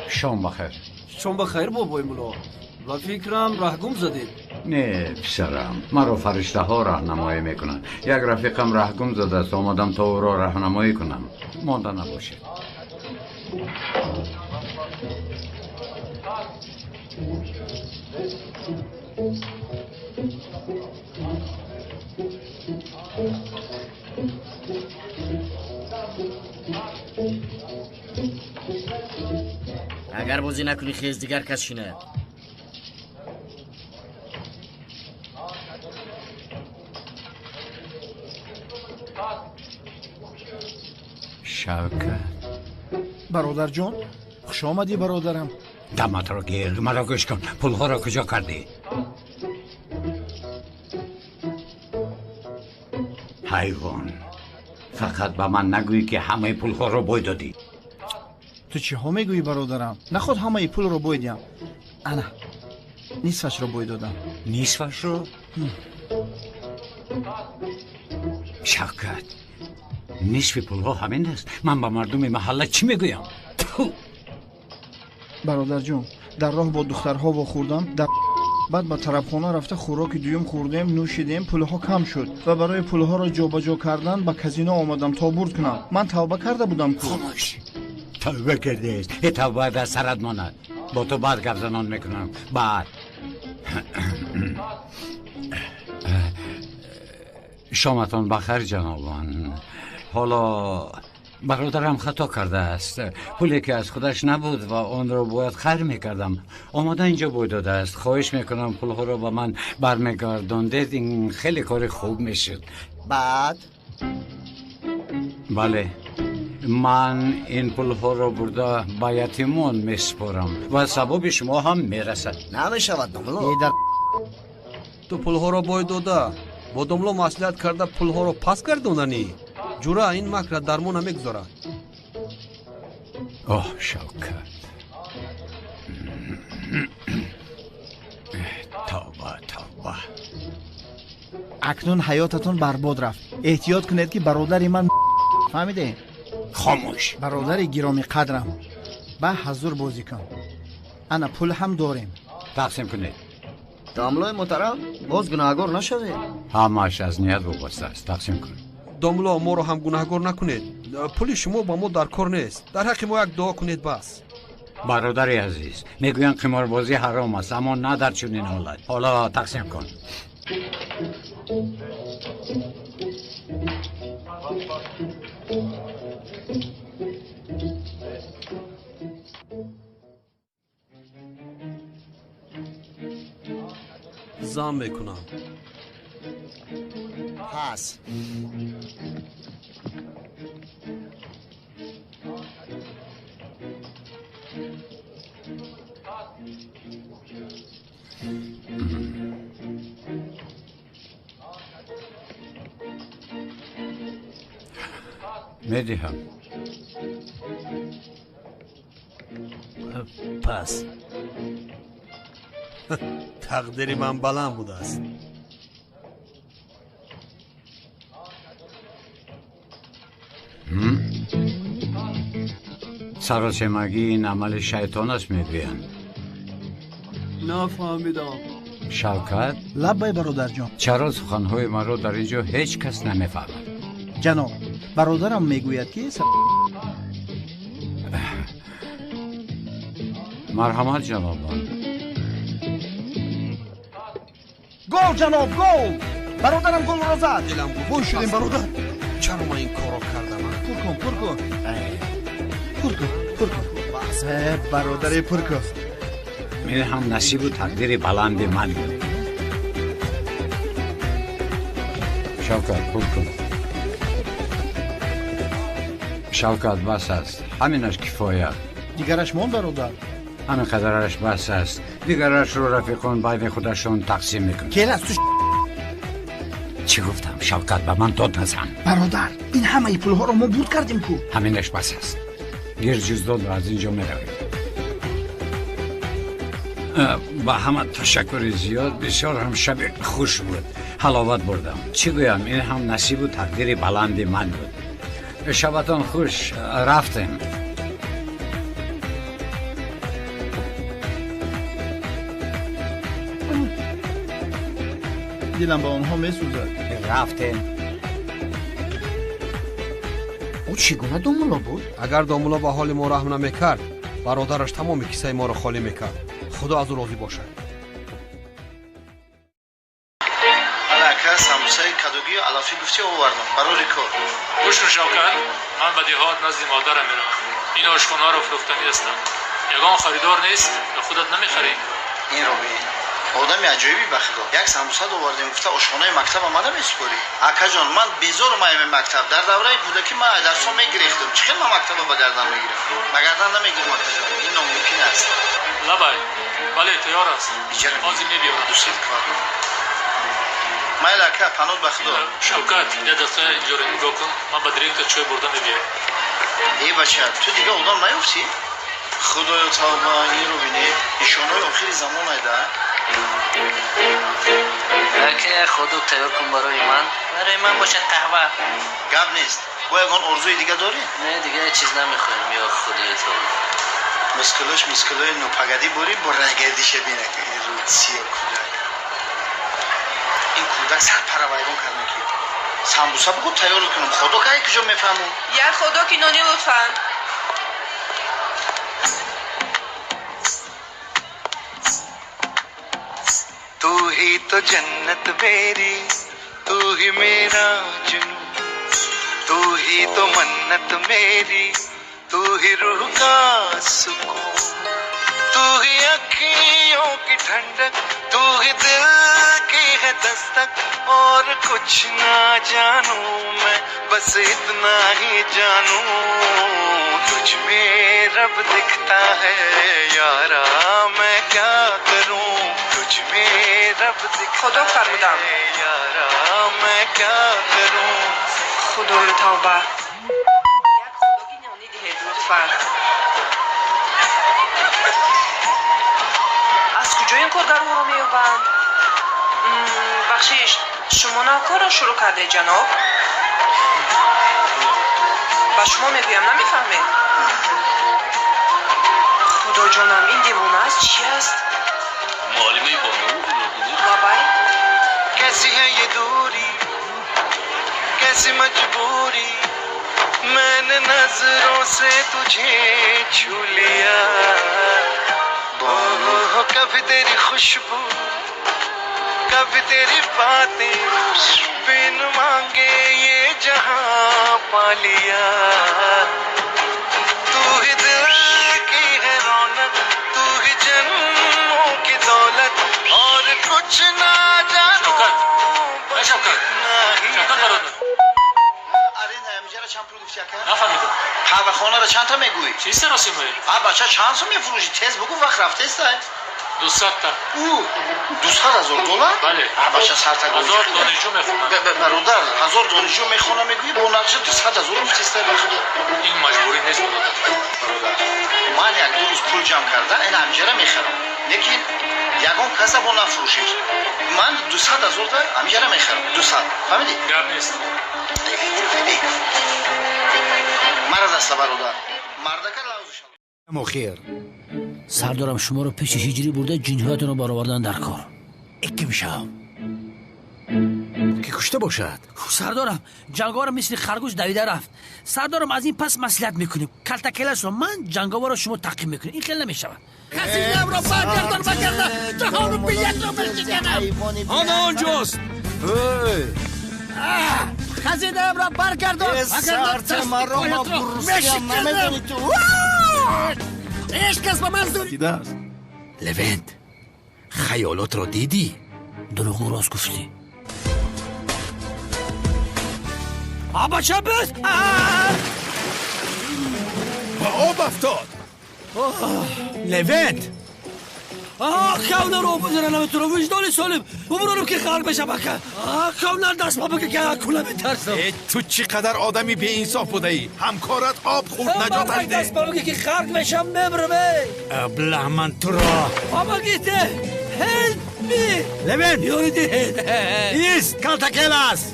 Шом бахайр. Шом бахайр, бобои мулло. Ба фикрам раҳгум задед. Не, писарам, маро фариштаҳо раҳнамоӣ мекунанд. Як рафиқам раҳгум задааст, омадам то ӯро раҳнамоӣ кунам. Монда набошед. Агар бозӣ накунӣ, хез, дигар кас шинад. Шавкат. Бародарҷон, хуш омадӣ, бародарам. Даматро гир, маро гӯш кун. Пулҳоро куҷо кардӣ? Ҳайвон, фақат ба ман нагӯӣ, ки ҳамаи пулҳоро бой додӣ. Ту чиҳо мегӯӣ, бародарам? Наход ҳамаи пулро бой диҳам. Ана, нисфашро бой додам. Нисфашро? Шавкат, нисфи пулҳо ҳамин аст. Ман ба мардуми маҳалла чӣ мегӯям? Бародарҷон, дар роҳ бо духтарҳо вохӯрдам. Дар баъд ба тарабхона рафта хӯроки дуюм хӯрдем, нӯшидем, пулҳо кам шуд ва барои пулҳоро ҷобаҷо кардан ба казино омадам то бурд кунам. Ман тавба карда будам ку. Хомӯш, тавба кардест. Э, тавба дар сарат монад. Бо ту баъд гапзанон мекунам, баъд. Шоматон бахайр, ҷанобон. Ҳоло бародарам хато кардааст. Пуле ки аз худаш набуд ва онро бояд хайр мекардам, омода инҷо бой додааст. Хоҳиш мекунам, пулҳоро ба ман бармегардондед, ин хеле кори хуб мешуд. Баъд? Бале, ман ин пулҳоро бурда ба ятимон месупорам ва савоби шумо ҳам мерасад. Намешавад, домло. Ту пулҳоро бой дода, бо домло маслиҳат карда, пулҳоро пас гардонданӣ? Ҷура, ин макра дар мо намегузорад. Оҳ, Шавкат, тавба, тавба. Акнун ҳаётатон барбод рафт. Эҳтиёт кунед, ки бародари ман, фаҳмиде? Хомӯш. Бародари гиромиқадрам, ба ҳазур бозӣ кун. Ана, пул ҳам дорем. Тақсим кунед. Домлои муҳтарам, боз гунаҳгор нашавед. Ҳамааш аз ният вобаста аст. Тақсим кун. Домло, моро ҳам гунаҳгор накунед. Пули шумо ба мо дар кор нест. Дар ҳаққи мо як дуо кунед, бас. Бародари азиз, мегӯянд, қиморбозӣ ҳаром аст, аммо на дар чунин ҳолат. Ҳоло тақсим кун. Зам мекунам. Пас. Медиҳам. Пас. Тақдири ман баланд будааст. Саросемагӣ ин амали шайтон аст, мегӯянд. Нафаҳмидам. Шавкат. Лаббай, бародарҷон. Чаро суханҳои маро дар ин ҷо ҳеҷ кас намефаҳмад? Ҷаноб, бародарам мегӯяд, ки Марҳамат, ҷанобон. Гол, ҷаноб, гол! Бародарам голро зад. Дилам гуфт. Бой шудем, бародар. Чаро ман ин корро кардам? Пур кун, пур кун, пур кун, пур кун. Бародаре, пур кун. Ин ҳам насибу тақдири баланди ман буд. Шавкат, пур кун. Шавкат, бас аст, ҳаминаш кифоя. Дигараш мон, бародар. Ҳамин қадараш бас аст, дигарашро рафиқон байни худашон тақсим мекунанд. Кел аз ту. Чӣ гуфтам, Шавкат? Ба ман дод назан. Бародар, ин ҳамаи пулҳоро мо бурд кардем ку. Ҳаминаш бас аст. Гир ҷуздонро, аз ин ҷо меравем. Ба ҳама ташаккури зиёд. Бисёр ҳам шаби хуш буд, ҳаловат бурдам. Чӣ гӯям, ин ҳам насибу тақдири баланди ман буд. Шабатон хуш, рафтем. Дилам ба онҳо месӯзад. Рафтем. Ӯ чӣ гуна домулло буд? Агар домулло ба ҳоли мо раҳм намекард, бародараш тамоми кисаи моро холӣ мекард. Худо аз ӯ розӣ бошад. Ака, самбусаи кадогию алафӣ гуфти овардам барои кор. Гӯш кун, Шавкат, ман ба деҳот назди модарам меравам. Ин ошхонаро фурӯхтанӣ ҳастам. Ягон харидор нест ё худат намехарӣ? Инро бин, одами аҷоибӣ, ба худо. Як самбуса овардем, гуфта ошхонаи мактаба мана месупорӣ. Акаҷон, ман безорум аями мактаб. Дар давраи кӯдакӣ ман дарсҳо мегирехтам. Чӣ хел ман мактаба ба гардан мегирам? Ба гардан намегирам, акаҷон, ин номумкин аст. Лабай, бале, тайёр аст. Иҷара ҳозир мебиёрам. Дусад квадрат. Майли, ака, паноҳ ба худо. Шавкат, як дақиқа инҷоро нигоҳ кун. Ман ба директор чой бурда мебиёям. Э бача, ту дига одам наёфтӣ? Худоё, тавба, инро бинед, нишонаҳои охири замон айда. Ака, як ходок тайёр кун барои ман. Барои ман бошад қаҳва. Гап нест. Бо ягон орзуи дига дорӣ? Не, дига чиз намехоҳем, ё худои тавба. Мискилош мискилои нопагадӣ борӣ, бо рагардиша бинак, ин рӯсия кӯдак. Ин кӯдак сарпара вайрон кард ки. Самбуса бугу тайёр кунам. Худо кай куҷо мефаҳму? Як ходоки нони лутфан. तू ही तो जन्नत मेरी, तू ही मेरा जुनू, तू ही तो मन्नत मेरी, तू ही रूह का सुकून, तू ही अखियों की ठंडक, तू ही दिल की है दस्तक। और कुछ ना जानू मैं, बस इतना ही जानू, तुझ में रब दिखता है यारा, मैं क्या करूं, तुझ में रब दिखता Худо фармудам. है यारा, मैं क्या करूं। Худоё, тавба. Як ходоки нони диҳед лутфан. Аз куҷо ин коргарҳоро меёбанд? Бахшиш, шумо навкорро шурӯъ кардед, ҷаноб? Ба шумо мегӯям, намефаҳмед? Худоҷонам, ин девона аст, чӣ аст? Муаллимаи бону. Лабай. कैसी है ये दूरी, कैसी मजबूरी, मैंने नजरों से तुझे छू लिया। हो कभी तेरी खुशबू, कभी तेरी बातें, बिन मांगे ये जहां पा लिया। तू ही दिल की है रौनक, तू ही जन्मों की दौलत, और कुछ ना जानो, Шавкат, बस Шавкат. इतना ही Шавкат бародар. Аренда ҳамиҷара чанд пул гуфти, ака? Нафаҳмидам. Қаҳвахонаро чанд та мегӯӣ? Чӣ саросимаӣ? А бача, чанд сум мефурӯшӣ? Тез бугӯ, вақт рафтеста. 200 та. Ӯ, 200 000 доллар? Бале. А бача, сарта. 1000 донишҷӯ мехонанд. Бародар, 1000 донишҷӯ мехона мегӯӣ, бо нақша 200 000 гуфтеста, ба худо. Ин маҷбурӣ нест, бародар. Бародар, ман як ду рӯз пул ҷамъ карда ин ҳамиҷара мехарам, лекин ягон каса бо нафурӯшед. Ман 200 000 да ҳамиҷара мехарам, 200, фаҳмидӣ? Гап нест. Мара даста, бародар, мардака лавзу. Охир. Сардорам, шуморо пеши ҳиҷрӣ бурда, ҷинҳоятонро баровардан дар кор. Икки мешавам, ки кушта бошад. Сардорам, ҷанговарам мисли харгӯш давида рафт. Сардорам, аз ин пас маслиҳат мекунем. Калтакелашро ман, ҷанговарро шумо тақим мекунем. Ин хел намешавад. Хазинамро баргардон, вагарна ҷаҳону биятро мешиканам. Ана онҷост. Хазинаамро баргардон, вагарна дасти поятро мешиканам. Ҳеҷ кас ба ман зур Дидааст. Левент, хаёлотро дидӣ? Дурӯғу рост гуфтӣ. Абача, бис. Ба об афтод Левент. Кавнаро бузара наметунам, виҷдони солим бубуронам, ки ғарқ бешам, ака. Кавнар даст ба бика, ки акула метарсам. Э, ту чӣ қадар одами беинсоф будаӣ! Ҳамкорат об хӯрд, наҷоташ даст деҳ. ба бика, ки ғарқ мешам, мемрам, эй. Аблаҳ, ман туро. Помогите! Help me! Левент! Ёри диҳед! Ист, калтакел аст.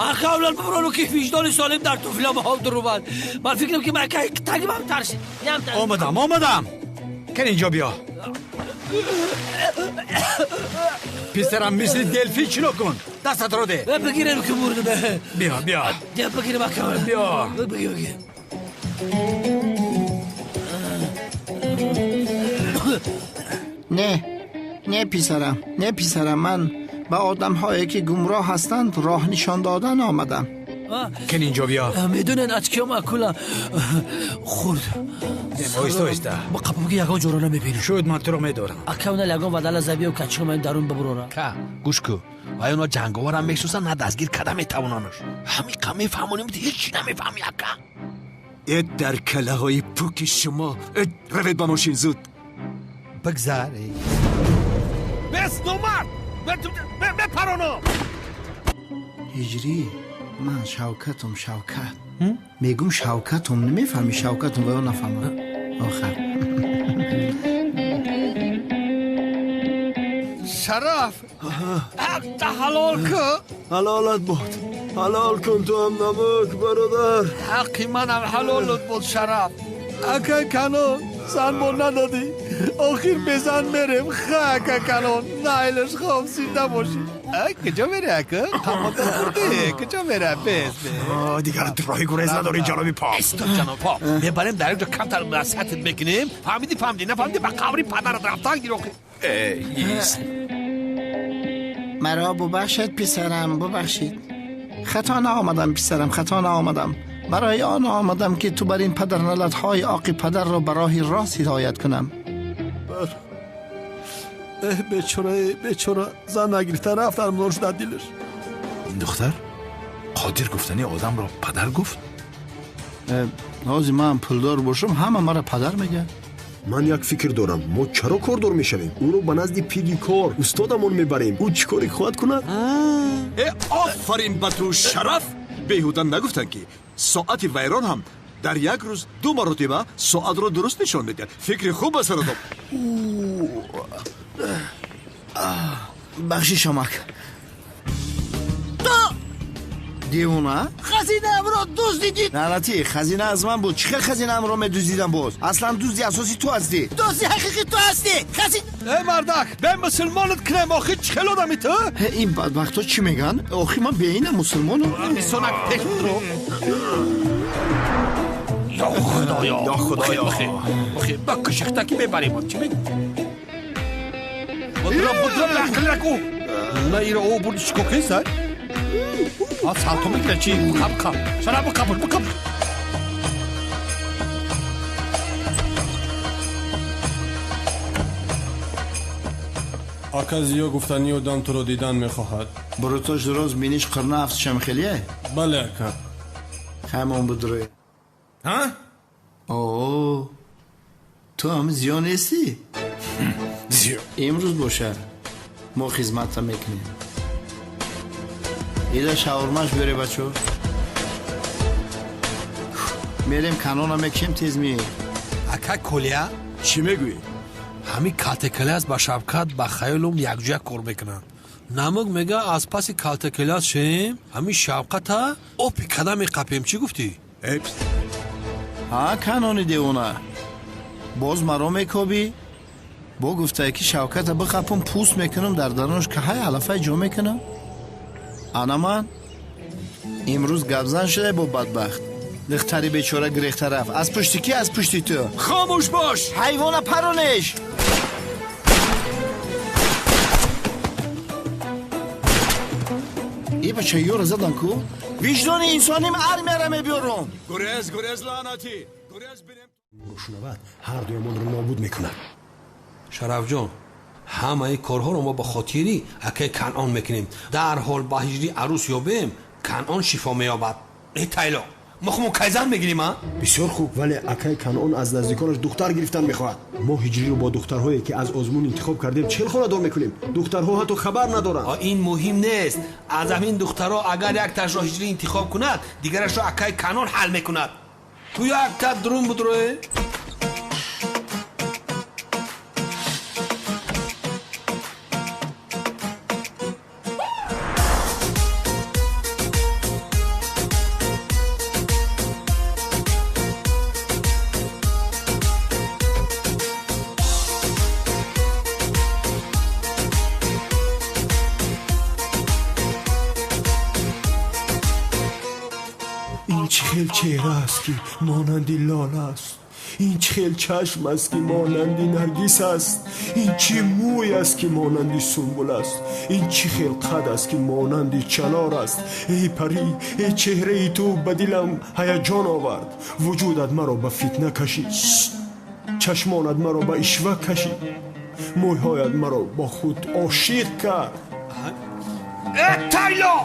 Акавлар бубурону, ки виҷдони солим дар туфлям ҳол дурумад. Ман фикрам, ки ман тагимам тарсид. Омадам, омадам, кан инҷо биё. Писарам мисли делфин шино кун. Дастатро де. Бигирем ки мурдам. Биё, биё. Бигирем ака. Биё. Бигир, бигир. Не, не писарам, не писарам, ман ба одамҳое ки гумроҳ ҳастанд роҳ нишон додан омадам. Кин инҷо биё. Медонед аз киём акула хурд. Оҳиста, оҳиста. Ба қапам ки ягон ҷоро намебинам. Шояд ман туро медорам. Ака она ягон вадала забиё качиҳо ман дарун бибурора. Ка, гӯш кун. Вай оно ҷанговарам мешиносанд, на дастгир карда метавонанаш. Ҳамин қа мефаҳмонем, ҳеҷ намефаҳми ака. Э дар калаҳои пуки шумо. Э равед ба мошин зуд. Бигзар. Бес номард! Бепароно! Ҳиҷрӣ, ман Шавкатум, Шавкат. Мегум Шавкатум, намефаҳми Шавкатум ва ё нафаҳмам. Охар. Шараф! Ҳақта ҳалол кун! Ҳалолат бод. Ҳалол кун ту ҳам намук, бародар. Ҳаққи манам ҳалолат бод, Шараф. Ака Канон, зан бо надодӣ. Охир безан мерем. Ха, ака Канон, найлаш хоб зинда бошӣ. Куҷо мере, ака? Қамота хурде. Куҷо мере? Бес, бес. Дигар роҳи гурез надорӣ, ҷаноби Поп. Исто, ҷаноб Поп. Мебарем дар як ҷо камтар насиҳатат мекунем. Фаҳмидӣ, фаҳмидӣ, нафаҳмидӣ, ба қабри падарат рафтан гир охир. Ист. Маро бубахшед, писарам, бубахшед. Хато наомадам, писарам, хато наомадам. Барои он омадам ки ту бар ин падарналатҳои оқи падарро ба роҳи рост ҳидоят кунам. Эҳ, бечора, бечора, зан нагирифта рафт армон шуда дилаш. Ин духтар Қодир гуфтани одамро падар гуфт? Ҳозир ман пулдор бошам, ҳама маро падар мегӯяд. Ман як фикр дорам. Мо чаро кордор мешавем? Ӯро ба назди пири кор, устодамон мебарем. Ӯ чӣ коре хоҳад кунад? Э, офарин ба ту, Шараф! Беҳуда нагуфтанд ки соати вайрон ҳам дар як рӯз ду маротиба соатро дуруст нишон медиҳад. Фикри хуб ба саратон. Бахшиш, омак. Девона? Хазинаамро дуздидӣ! Лаънатӣ, хазина аз ман буд. Чӣ хел хазинаамро медуздидам боз? Аслан дузди асосӣ ту ҳастӣ. Дузди ҳақиқӣ ту ҳастӣ. Хазин Э, мардак, бе мусулмонат кунем, охи чӣ хел одами ту? Ин бадбахтҳо чӣ мегӯянд? Охи ман беинам мусулмонам. Инсонак пеш ру. Ё Худоё! Ё Худоё! Бахир, ба кушихтакӣ мебарем. Чӣ мегӯ? Будра, будра, ақлак ӯ. На иро ӯ бурди чӣ кор кунӣ? А салто мегирад чӣ? Қап, қап. Шараф, бақап, бақап. Ака Зиё гуфтани одам туро дидан мехоҳад. Бурутош дуроз биниш қирна афтшам хелие? Бале, ака. Ҳамон будрои. Ҳа? О, ту ҳам Зиё нестӣ? Зиё. Имрӯз бошад мо хизматра мекунем. Ида шаурмаш бере, бачо. Мерем канона мекушем, тез меем. Ака Колия? Чӣ мегӯӣ? Ҳамин калтакелас ба Шавкат ба хаёлум якҷоя кор мекунанд. Намук мега аз паси калтакелас шем, ҳамин Шавқата опи када меқапем. Чӣ гуфтӣ? Ҳа, канони девона. Боз маро мекобӣ? Бо гуфтае ки Шавката биқапум, пӯст мекунам, дар дарунаш каҳай алафай ҷо мекунам. Ана ман имрӯз гапзан шуда бо бадбахт. Духтари бечора гирехта рафт. Аз пушти ки? Аз пушти ту. Хомӯш бош! Ҳайвона паронеш! Е бача, ёра задан ку? Виҷдони инсоним армияра мебиёрум. Гурез, гурез, лаънатӣ! Гурез бинем. Шунавад, ҳар дуямонро нобуд мекунад. Шарафҷон, ҳамаи корҳоро мо ба хотири акаи Канъон мекунем. Дарҳол ба ҳиҷри арӯс ёбем, Канъон шифо меёбад. Э, тайло, мо хумон кайзан мегирем, а? Бисёр хуб, вале акаи Канъон аз наздиконаш духтар гирифтан мехоҳад. Мо ҳиҷриро бо духтарҳое ки аз озмун интихоб кардем чел хонадор мекунем. Духтарҳо ҳатто хабар надоранд. Ин муҳим нест. Аз ҳамин духтарҳо агар якташро ҳиҷрӣ интихоб кунад, дигарашро акаи Канъон ҳал мекунад. Ту якта дурун будроe? Ин чӣ хел чеҳра аст, ки монанди лола аст? Ин чӣ хел чашм аст, ки монанди наргис аст? Ин чӣ мӯй аст, ки монанди сумбул аст? Ин чӣ хел қад аст, ки монанди чанор аст? Эй парӣ, эй чеҳраи ту ба дилам ҳаяҷон овард. Вуҷудат маро ба фитна кашид, чашмонат маро ба ишва кашид, мӯйҳоят маро бо худ ошиқ кард. Э тайло!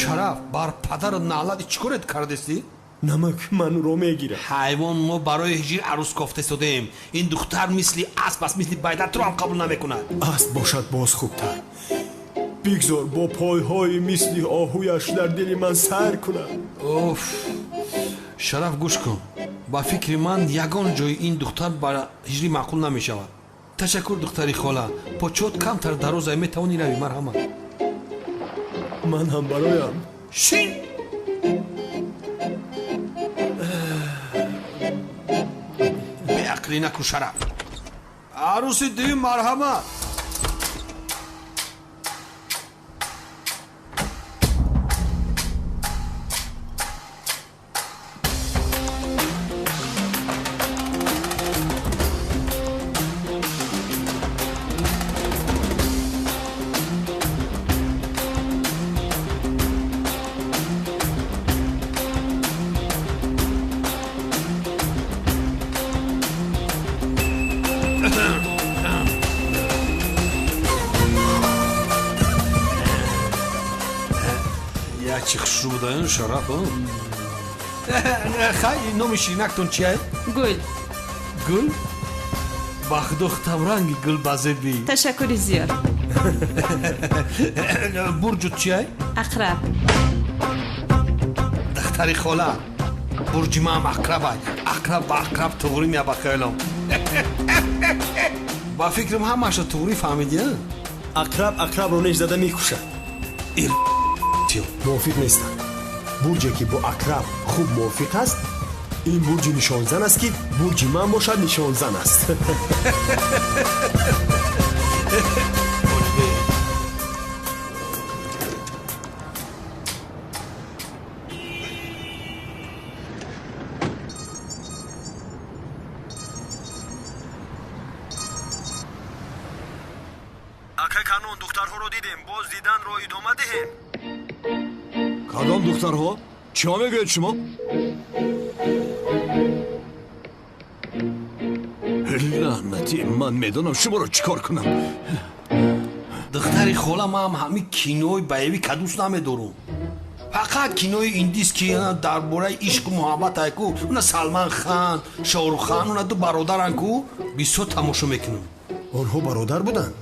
Шараф, бар падару наълати чӣ корет кардестӣ? Намак манро мегирад. Ҳайвон, мо барои ҳиҷр арӯс кофта истодаем. Ин духтар мисли асп аст, мисли байда туро ҳам қабул намекунад. Асп бошад боз хубтар. Бигзор бо пойҳои мисли оҳуяш дар дили ман сайр кунад. Оф, Шараф, гӯш кун. Ба фикри ман ягон ҷои ин духтар ба ҳиҷрӣ маъқул намешавад. Ташаккур, духтари хола. Почот камтар дарозай, метавонӣ равӣ, марҳамат. Ман ҳам бароям. Шин! Беақлӣ накун, Шараф. Арӯси дуюм, марҳамат. Чӣ хушрӯ будаён, Шараф. Хай, номи ширинактон чия? Гул. Гул? Ба худо, хутамранги гул базебӣ. Ташаккури зиёд. Бурҷут чия? Ақраб. Духтари хола, бурҷи маам ақрабай. Ақраб ба ақраб туғрӣ меяба хаёлам. Ба фикрам ҳамаашро туғрӣ фаҳмидӣ. Ақраб ақрабро неш зада мекушад. Мувофиқ нестам. Бурҷе ки бо ақраб хуб мувофиқ аст, ин бурҷи нишонзан аст, ки бурҷи ман бошад нишонзан аст. Акай Канон, духтарҳоро дидем, боз диданро идома диҳем. Кадом духтарҳо? Чиҳо мегӯед шумо? Лаънатӣ, ман медонам шуморо чӣ кор кунам. Духтари хола, ман ҳамин кинои баевӣ кадӯст намедорум. Фақат кинои индис, ки дар бораи ишқу муҳаббат ай ку, уна Салман Хан, Шоҳрух Хан, уна ду бародаран ку, бисёр тамошо мекунам. Онҳо бародар буданд?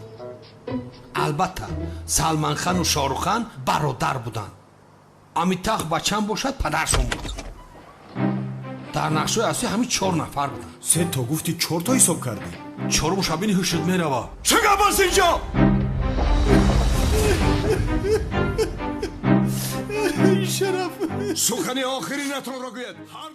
Албатта, Салман Хану Шоҳрух Хан бародар буданд. Амитах бачам бошад, падаршон буд. Дар нақшҳои асосӣ ҳамин 4 нафар буданд. Се то гуфти, 4 то ҳисоб кардӣ. Чоруму шабини ҳушуд мерава. Чӣ гап аст инҷо? Шараф, сухани охиринатонро гӯяд. Ҳар